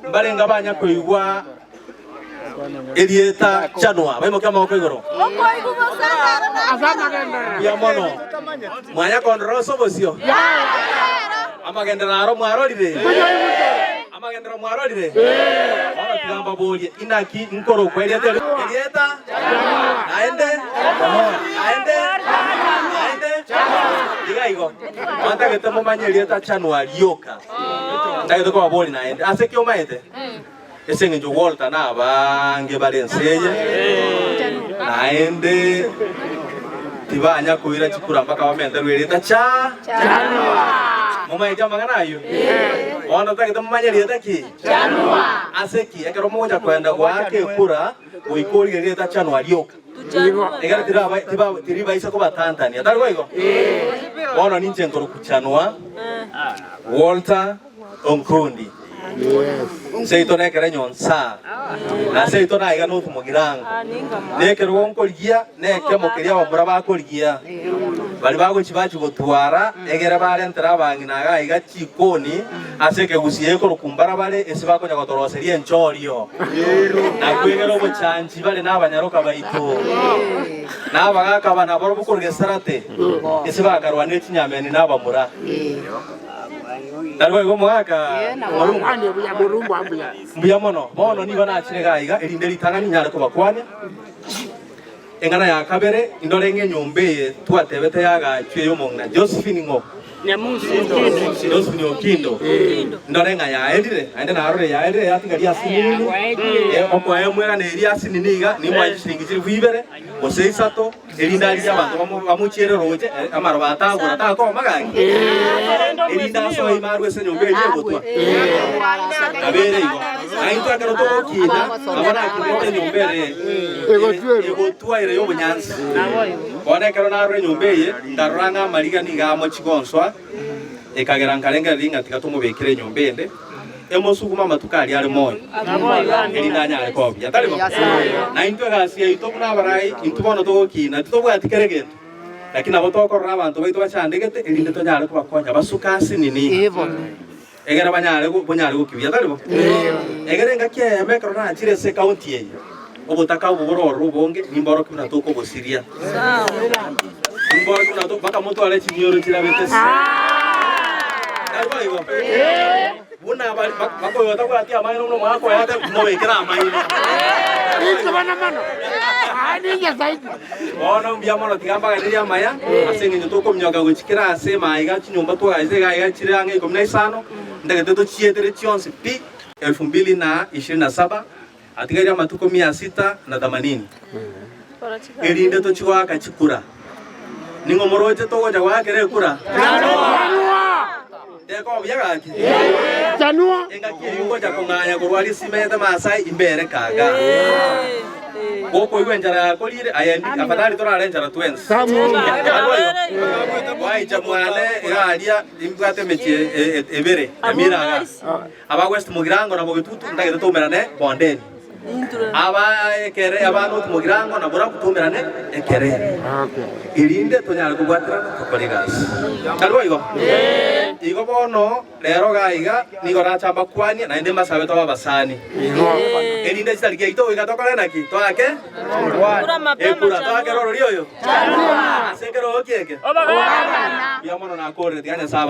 Mbarenge abanya koigwa erieta Chanwa, baimokia amaboko igoro. Mbuya mono. Mwanya kondora ase obosio? Amagenderero aro mwarorire? Amagenderero mwarorire? Bono tiga mbaborie, inaki nkorokwa erieta eri? Erieta? Naende? Naende? Naende? Iga igo. Mwantagete momanye erieta Chanwa rioka. Ntagete kobaboria naende, ase ki omaete? Ase engencho Walter na abange bare ense eye, naende tibanya koira chikura mpaka bamenterwe erieta cha Momaete amang'ana ayio? Bono totagete momanye erieta ki? Ase ki? Ekero mogocha koenda goaka ekura, goika origererie erieta Chanwa rioka. Egere tiribaisa kobatantania, tari boigo? Bono ninche nkorokwa Walter Onkundi. Seito nekere nyonsa, na seito naiga North Mugirango. Nekerogo nkorigia nekemo keria abamura bakorigia, baria bagochi bachi gotwara egere barentere abang'ina iga aiga chikoni Ase ekegusii ekorokwa mbarabare ase bakonya gotoroseria enchorio, na kwegera obochanchi bare nabanyaroka baito, na abagaaka aba nabarobwo korwa gesarate, ase bakarwanire chinyameni na abamura. Tari boigo omogaka Morungu? Mbuya mono. Bono nigo nachire iga iga, erinde ritang'ani nyare kobakwania. Eng'ana ya kabere, indore ng'a enyomba eye twatebete yagachwe y'omong'ina Josephine ng'o? Josephine Okindo. Indore ng'a yaerire, naende narore yaerire yatigaria asinini, okoemwegana eria asinini iga nimwanche chiringi chilifu ibere gose isato, erinde arigie abanto bamochiere roche, amaroba atagora takoma gaki, erinde asoe ime arwe ase enyomba eria egotwa. Nabere igo. Na intwe ekero togokina, nabo nakinete enyomba ere egotwa ere y'obonyansi. Bono ekero narora enyomba eye, nkarora ng'a amariga nigo amochie gonsoa, ekagera nkarengereria ng'a tiga tomobekere enyomba ende, emosuguma amatuko aria are moyo, erinde anyare koba buya. Tari bo? Na intwe egasi yaito buna abarai, intwe bono togokina, titobwati kera egento, lakini nabo tokorora abanto baito bachandegete, erinde tonyare kobakonya basuke ase nini. Egere banyare bonyare gokibuya, tari bo? Egere engaki eyemo ekero nachire ase ekaunti eye, obotaka obo bore ororo obonge, nimborokie buna tokobosiria. Nimborokie buna to mpaka motware chimioro chirabete se. Tari boigo? Buna bari bakoyota bwati amaino buna omogaka oye ate mobekere amaino. Inche bana mono, aa ninche zaidi. Bono mbuya mono tiga mbaganerie amaya ase engencho tokominyoka gochia kera ase ime iga chinyomba twagachete iga iga chire ang'e ikomi na isano, ntagete tochietere chionsi pi elfu mbili na ishirini na saba, atigaire amatuko mia sita na themanini, erinde tochie goaka chikura. Ning'o moroche togocha goakera ekura? Teko buya gaki? Chanua. Engaki eyio ngocha kong'anya korwa risimete Maasai imbere kaga. Gokoigwa enchara yakorire aye ndi afadhali torare enchara twensi. Gwaicha mwane iga aria imbwate emechie ebere Nyamira iga. Aba West Mugirango na Bogetutu ntagete toumerane Bondeni. Aba ekere aba North Mugirango na Borabu toumerane ekere. Erinde tonyare kobwaterana tokore egasi. Tari boigo? Igo bono rero iga iga nigo nacha mbakwanie naende mbasabe tobe abasani. Erinde chitariki yaito goika tokore naki? Toake ekura. Toake rorori oyo? Ase ekerogo kieke? Mbuya mono nakorire tiga Nyasae.